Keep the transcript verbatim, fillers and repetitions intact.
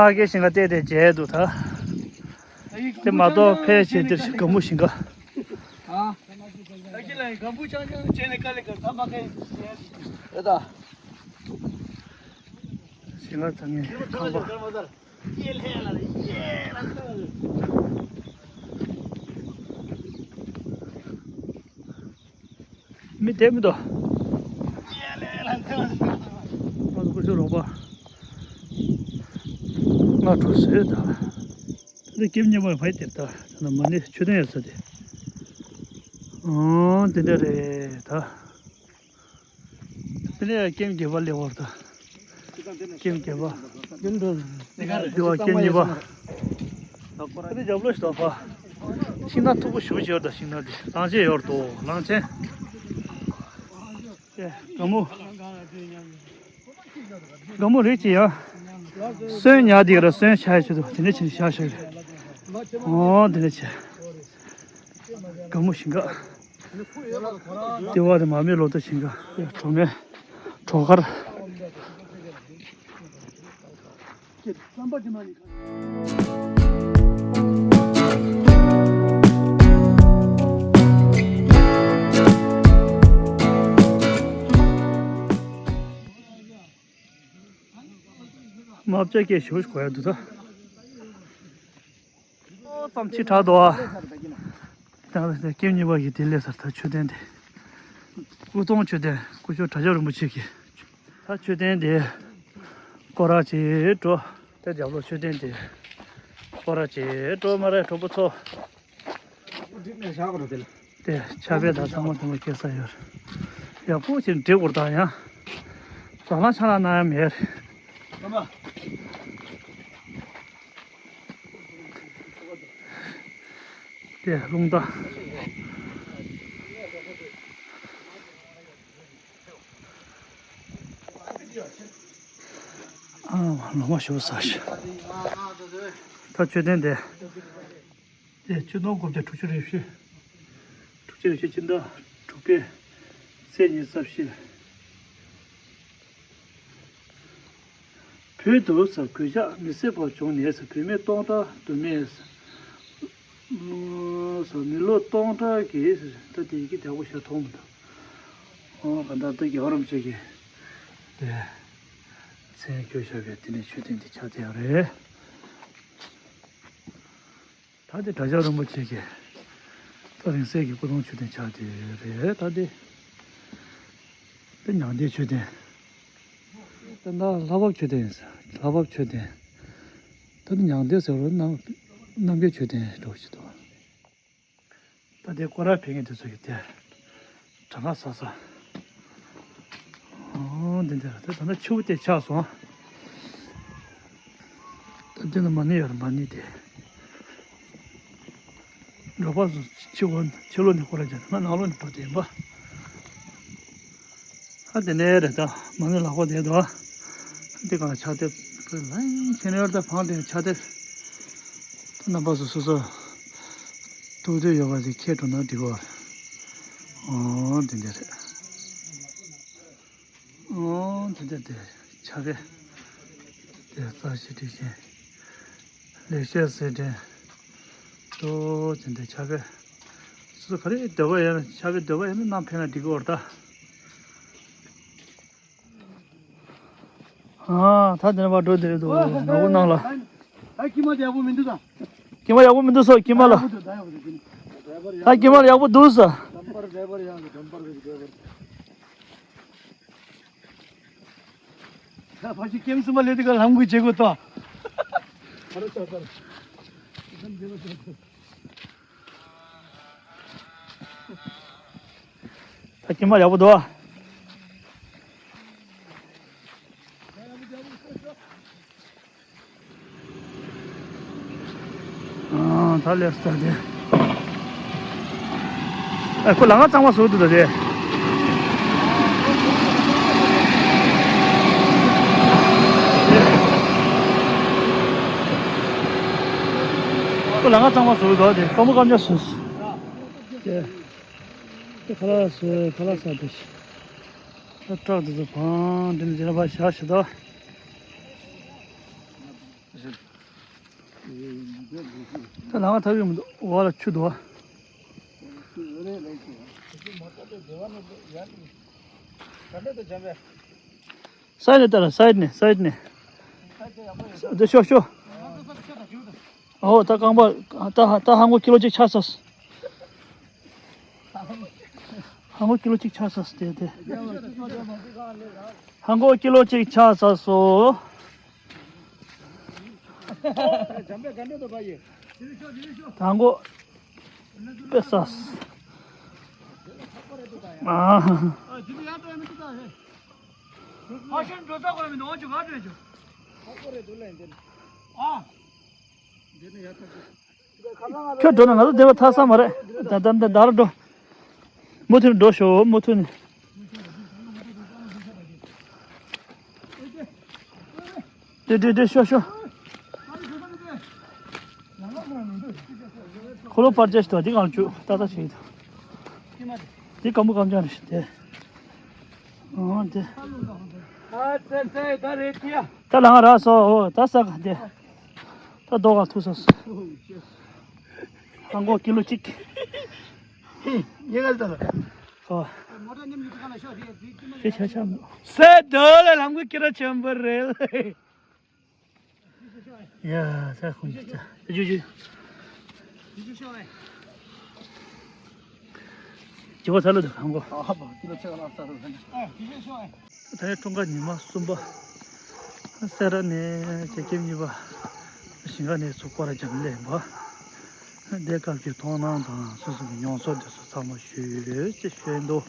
ལྷག་གི་ཞིང་ཁ་བལྟས་ཏེ་མཇལ་འདུག་ད། དེ་མ་གཏོགས་ཕལ་ཆེར་འདིར་སྒམ་པོ་ཞིང་ཁ། ཞིང་ཁ་ཚང་ངེ་ཁང་པ། མི་དེ་མི་འདུག་ང་ཚོ་ཀུ་ཤུ་རོགས་པ། ཨ་གྲོ་སོས་ད། ད་ལྟ་ཀེམ་གཉིས་པ་བར་དེར་ད། ད་ནི་མ་ཎི་མཆོད་རྟེན་ཡོད་ས་དེ། ཨོ་དེ་འདྲ་རེད་ད། དེ་ནས་ཀེམ་བརྒྱད་པ་སླེབས་པ་རེད་ད། ཀེམ་བརྒྱད་པ། དེ་བ་ཀེམ་གཉིས་པ། དེ་རྒྱབ་ལོགས་ཤིག་ད་ཕ། ཤིང་ནགས་མཐུག་པོ་ཞེ་པོ་ཅིག་ཡོད་ད། ཤིང་ནགས་དེ་གླང་ཆེན་ཡོད་དོ། གླང་ཆེན། ཨེ་དགའ་མོ། དགའ་མོ་རིགས་ཅིག་ཡ། སོན་ཉག་དེ་ག་ར་སོན་ཆ་ཡ་ཆེད་དུ་དེ་ནས་ཕྱིན་ཤག་ཤག་རེད། ཨོ་དེ་ནས་ཆེ། དགའ་མོ་ཞིང་ཁ། ལྟེ་བ་དེ་མ་སྨད་ལོ་ཏོག་ཞིང་ཁ། གྲོ་མའི་གྲོ་མཁར། རྨ་བྱ་སྐད་ཞེ་པོ་ཞིག་གོ་ཡ་འདུག་ད། ཨོ་ཙམ་ཅིག་དྲག་འདུག་ཨ། ད་ཀེམ་གཉིས་པ་གི་དེ་སླེབས་ཚར། ད་མཆོད་རྟེན་དེ། སྐུ་གདུང་མཆོད་རྟེན། སྐུ་ཞབས་གྲྭ་ཆོས་རིན་པོ་ཆེ་གི། ད་མཆོད་རྟེན་དེ། སྐོར་ར་བྱེད་འགྲོ། ད་རྒྱབ་ལོགས་མཆོད་རྟེན་དེ། སྐོར་ར་བྱེད་འགྲོ་མ་རེད་གྲོགས་པོ་ཚོ། འགྲིག་ནས་བཞག་རོགས་དེ་ལ། དེ་ཆ་བེད་དང་ཚང་མ་ཚང་མ་སྐྱེལ་ས་ཡོད་རེད། ཡག་པོ་ཅིག་འགྲིག་དགོས་ད་ཡང་། ཟ་ལང་ཆ་ལང་གནང་ཡ་མེད་རེད། དེ་རླུང་རྟ། ཨ་ལོ་མ་ཞུ་ས་ཞིག་ད་མཆོད་རྟེན་དེ། དེ་ཆིག་སྟོང་དགུ་བརྒྱ་དྲུག་ཅུ་རེ་བཞི། དྲུག་ཅུ་རེ་བཞི་སྤྱི་ཟླ་དྲུག་པའི་ཚེས་ཉི་ཤུ་རྩ་བཞི། བོད་དུ་ས་གོད་ཆག་མི་བཟད་པ་བྱུང་ནས་ས་བུད་མེད་སྟོང་ཕྲག་དུ་མས་ས་མི་ལོ་སྟོང་ཕྲག་གིས་ད་དེ་ཡི་གེ་དྲག་པོ་ཞིག་མཐོང་མི་འདུག་ཨོ་ག་ད་ལྟ་རྒྱལ་བ་རིན་པོ་ཆེ་གིས་དེ་མཚན་བཀོད་བཞག་པའི་དེ་ནས་མཆོད་རྟེན་དེ་ཆགས་བསྡད་ཡོད་རེད། ད་དེ་གྲྭ་ཆོས་རིན་པོ་ཆེ་གི་ད་རིང་བསྲེལ་གྱི་སྐུ་གདུང་མཆོད་རྟེན་ཆགས་དེ་རེད། ད་དེ་དེ་མྱང་འདས་མཆོད་རྟེན། ད་ལྷ་བབས་མཆོད་རྟེན་ཡིན་ས། ལྷ་བབས་མཆོད་རྟེན། ད་དེ་མྱང་འདས་ཟེར་བ་རྣམ་རྣམ་རྒྱལ་མཆོད་རྟེན་འགྲོ་བཞིན་འདུག་ད་དེ་སྐོར་ར་ཕེབས་མཁན་དེ་ཚོ་གི་དེ་གྲངས་ཀ་ས་ས། ཨོ་འདི་འདི་རེད། ད་ད་ནི་ཆུ་བོ་དེ་ཆགས་སོང་། ད་འདི་ནི་མ་ཎི་ཡོད་རེད། མ་ཎི་དེ། འབྲོག་པ་ཚོ་ཕྱི་ལོགས་ཕྱི་ལོགས་ནས་སྐོར་ར་བྱས་ན་ང་ནང་ལོགས་ནས་འགྲོ་བསྡད་ཡིན་པ། ཨ་དེ་ནས་རེད། ད་མ་ཎི་ལག་པ་དེ་འདུག་ཨ་འདི་གང་ལ་ཕྱག་དེབ་ལན་ཁྱེར་ནས་ཡོད་རེད། ད་བང་དེ་ཕྱག་དེབ། ད་རྣམ་པ་ཚོ་སོ་སོ་ཐུགས་འདོད་ཡོད་པ་དེ་ཁྱེར་འགྲོ་ན་འགྲིག་གོ། ཨོ་དེ་འདྲ་རེད། ཨོ་དེ་འདྲ་དེ་ཕྱག་དཔེ་དེ་རྩ་ཆེ་དྲི་ཞིང་ལེགས་བཤད་ཟེར་དྲན་དུ་དེ་འདྲ་ཕྱག་དཔེ་སོ་སོ་ག་རེ་འདོད་པ་ཡོད་ན་ཕྱག་དཔེ་འདོད་པ་ཡོད་ན་གནང་ཕེབས་ན་འགྲིག་གོ་ད། ཨ་ད་དེ་ནས་ཕར་འགྲོ་དེ་རེད་འདུག་ནོར་བུ་ནང་ལ། ད་ཀྱི་མ་ཡག་པོ་མི་འདུག་ད། ཀྱི་མ་ཡག་པོ་མི་འདུག་སོ། ཀྱི་མ་ལ། ད་ཀྱི་མ་ལ་ཡག་པོ་འདུག་སོ། ད་ཕ་ཤི་ཀེམ་སུ་མ་ལེ་དི་ག་ལམ་གུ་བྱེད་དགོས་ཏོ། ད་ཀྱི་མ་ཡག་པོ་འདུག་ཨ། ད་ལེགས་སོ་དེ། ཨ་ཁོ་ལ་ང་གཙང་མ་བཟོ་འདུག་ད་དེ། ཁོ་ལ་ང་གཙང་མ་བཟོ་འདུག་དེ། ཁོ་མོ་སྐམ་ཆ་བཟོས། དེ། དེ་ཁ་ལག་བཟོས། ཁ་ལག་ཟ་དེ། ད་བྲག་དེ་ཚོ་བང་འདི་ནས་འདི་ལ་ཕར་བཞག་ཤི་ད། ད་ལམ་ཁ་ཐག་ཡོད་མི་འདུག་འོག་ལ་ཆུ་འདུག་བ། སའིཌ་ནས་ལྟ་ར། སའིཌ་ནས། སའིཌ་ནས། འདི་ཤོག་ཤོག་ཨོ་ད་རྐང་པ་ད་ད་ཧ་མགོ་ཀི་ལོ་གཅིག་ཆག་ས། ཧ་མགོ་ཀི་ལོ་གཅིག་ཆག་ས་སྟེ་དེ། ཧ་མགོ་ཀི་ལོ་གཅིག་ཆག་ས་སོ། དང་གོ་པེ་ས། ཨ། ཁྱོད་འགྲོ་ན་ང་ཚོ་བསྡད་པ་ཐར་ས་མ་རེད། ད་ད་ད་ད་ར་འགྲོ། མུ་མཐུད་འགྲོ་ཤོག་མུ་མཐུད། འགྲོ་འགྲོ་འགྲོ་ཤོག་ཤོག་འཁོར་ལོ་པར་ཅེས་དང་འདི་གང་བཅུག་ཏག་ཏག་བྱེད་ཀྱི་འདུག་འདི་སྐམ་པོ་སྐམ་ཅང་རེད་དེ། འོ་དེ། ད་ལ་ང་རག་སོ་འོ་ད་ས་ག་དེ། ད་རྡོ་ག་ཐུག་སོ། ཧང་གོ་ཀི་ལོ་གཅིག་ཉེ་ག་ལ་ད་ལ། ཧོ། ཤེས་ཆ་ཆ་མོ། སེ་རྡོ་ལ་ལམ་གི་ཀི་ར་ཆེན་པོ་རེད། ཡ་ས་ཁོང་ཅི་ཅི་ཅི་ཅི། ཇི་བ་ཚ་ལོ་དུ་ཧང་གོ། ད་ཡ་འཁྲུངས་སྐར་ཉི་མ་གསུམ་པ། སེ་ར་ནས་བྱེད་ཀྱི་གཉིས་པ། ཞིང་ཁ་ནས་ཚུར་སྐོར་ར་འཇམ་ལས་པ། དེ་སྐབས་ཀྱི་མཐོང་སྣང་དང་སོ་སོ་གི་མྱོང་ཚོར་དེ་ཚོ་ཚང་མ་ཞུས་ཅེས་ཞུས་འདུག